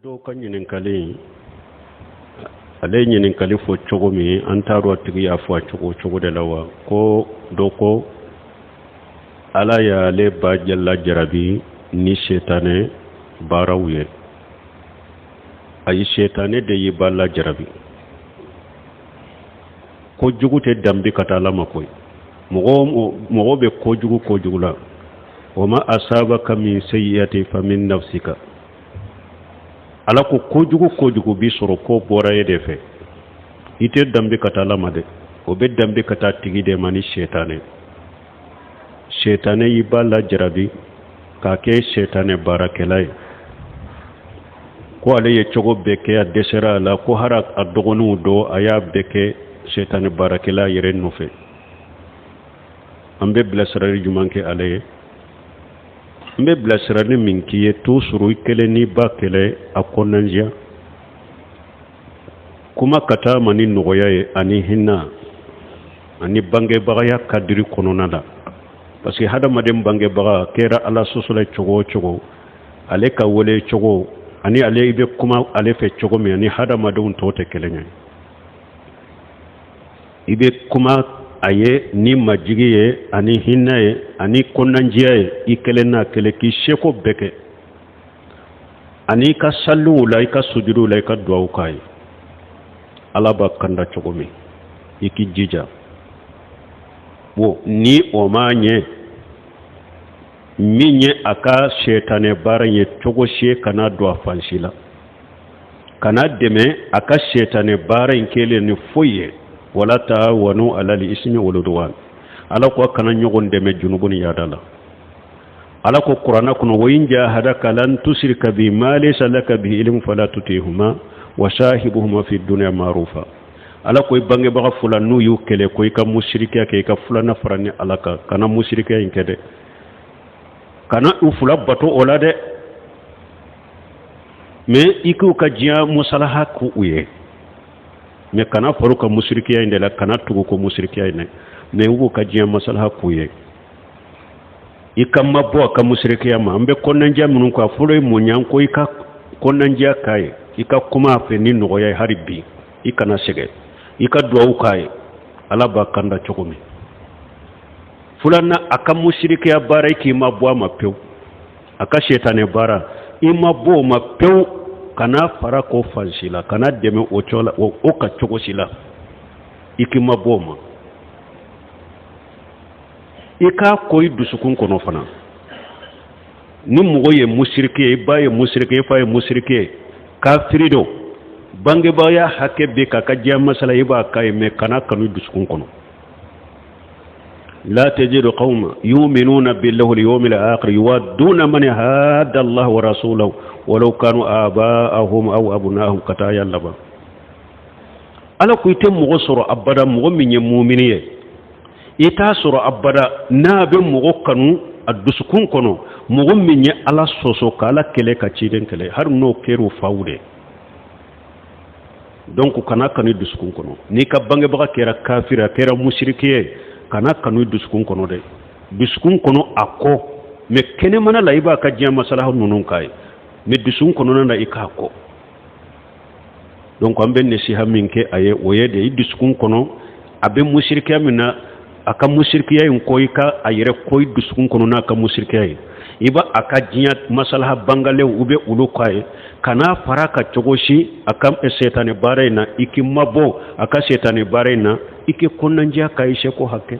Dɔw ka ɲininkali, ale ye ɲininkali fɔ cogo min, an t'a dɔn a tigi y'a fɔ a cogo cogo de la wa. Ko dɔ ko Ala y'ale ba lajarabi ni setanɛ baaraw ye. Ayi, setanɛ de y'i ba lajarabi. Kojugu tɛ danbe ka taa Ala ma koyi. Mɔgɔ mɔgɔ bɛ kojugu kojugu la, wa ma asabaka min sayyiati fa min nafsika. Ala ko kojugu kojugu b'i sɔrɔ, k'o bɔra e de fɛ. I tɛ danbe ka taa Ala ma dɛ, o bɛ danbe ka taa tigi de ma ni setanɛ. Setanɛ y'i ba lajarabi k'a kɛ setanɛ baarakɛla ye, ko ale ye cogo bɛɛ kɛ, a dɛsɛra a la, ko hali a dɔgɔninw dɔ, a y'a bɛɛ kɛ setanɛ baarakɛla yɛrɛ nɔfɛ. An bɛ bilasirali jumɛn kɛ ale ye? N bɛ bilasirali min k'i ye, toujours i kelen n'i ba kɛlɛ a kɔnɔnandiya, kuma ka taa ma ni nɔgɔya ye ani hinɛ ani bangebagaya kadiri kɔnɔna la, parce que hadamaden bangebaga kɛra Ala sɔsɔla cogo o cogo, ale ka wele cogo ani ale i bɛ kuma ale fɛ cogo min ani hadamadenw tɔw tɛ kelen ye. I bɛ kuma a ye ni majigi ye ani hinɛ ye ani kɔnɔnandiya ye, i kelen n'a kelen, k'i seko bɛɛ kɛ, ani i ka saliw la, i ka sujuduw la, i ka duwawu k'a ye. Ala b'a kanda cogo min, i k'i jija. Bon, ni o ma ɲɛ, min ye a ka sɛtanɛ baara ye, cogo si kana don a fan si la, kana dɛmɛ a ka sɛtanɛ baara in kɛlen ni foyi ye. Wala taawanu alal ismi wal udwan. Ala ko a kana ɲɔgɔn dɛmɛ junubu ni yaada la. Ala ko kuranɛ kɔnɔ: wa in jahadaka ala an tusirika bi ma laysa laka bihi ilmu fala tutihuma wa sahibuhuma fi dunya ma'rufa. Ala ko i bangebaga fila, n'u y'u kɛlɛ ko i ka musirikiya kɛ, i ka filanan fara ni Ala kan, kana musirikiya in kɛ dɛ, kana u fila bato o la dɛ, mais i k'u ka diɲɛ musalaha k'u ye, mais kana fara u ka musirikiya in de la, kana tugu ko musirikiya in dɛ, mais u b'u ka diɲɛ masalaha k'u ye, i ka mabɔ a ka musirikiya ma. An bɛ kɔnɔnandiya minnu kɔ, a fɔlɔ ye mun ye? An ko i ka kɔnɔnandiya k'a ye, i ka kuma a fɛ ni nɔgɔya ye, hali bi i kana sɛgɛn, i ka duwawu k'a ye, Ala b'a kanda cogo min. Filanan, a ka musirikiya baara, i k'i ma bɔ a ma pewu. A ka sɛtanɛ baara, i ma bɔ o ma pewu, kana fara ko fan si la, kana dɛmɛ o cogo la, o ka cogo si la, i k'i ma bɔ o ma. I k'a ko i dusukun kɔnɔ fana, ni mɔgɔ ye musiriki ye, i ba ye musiriki ye, i fa ye musiriki ye, kafiri don, bangebagaya hakɛ bɛ k'a ka diɲɛ masala, i b'a k'a ye, mais kana kanu i dusukun kɔnɔ. La tajidu qawma yu'minuna billahi wal yawmil akhir yuwadduna man hadda Allah wa rasulahu walau kanu aba'ahum aw abna'ahum, ka taa ya laban. Ala ko i tɛ mɔgɔ sɔrɔ abada, mɔgɔ min ye mumini ye, i t'a sɔrɔ abada n'a bɛ mɔgɔ kanu a dusukun kɔnɔ, mɔgɔ min ye Ala sɔsɔ, ka Ala kɛlɛ, ka ciden kɛlɛ, hali n'o kɛra faw de. Donc kana kanu dusukun kɔnɔ. N'i ka bangebaga kɛra kafiri, a kɛra musiriki ye, kana kanu dusukun kɔnɔ dɛ. Dusukun kɔnɔ a kɔ, mais kɛnɛmana la, i b'a ka diɲɛ masalaha ninnu k'a ye, mais dusukun kɔnɔna na, i k'a kɔ. Donc an bɛ nasiha min kɛ a ye, o ye de i dusukun kɔnɔ, a bɛ musirikiya min na, a ka musirikiya in kɔ, i ka a yɛrɛ kɔ i dusukun kɔnɔ n'a ka musirikiya ye. I b'a a ka diɲɛ masalaha bangalenw, u bɛ olu k'a ye, kana fara ka cogo si a ka sɛtanɛ baara in na. I k'i mabɔ a ka sɛtanɛ baara in na, i k'i kɔnɔnandiya k'a ye seko hakɛ.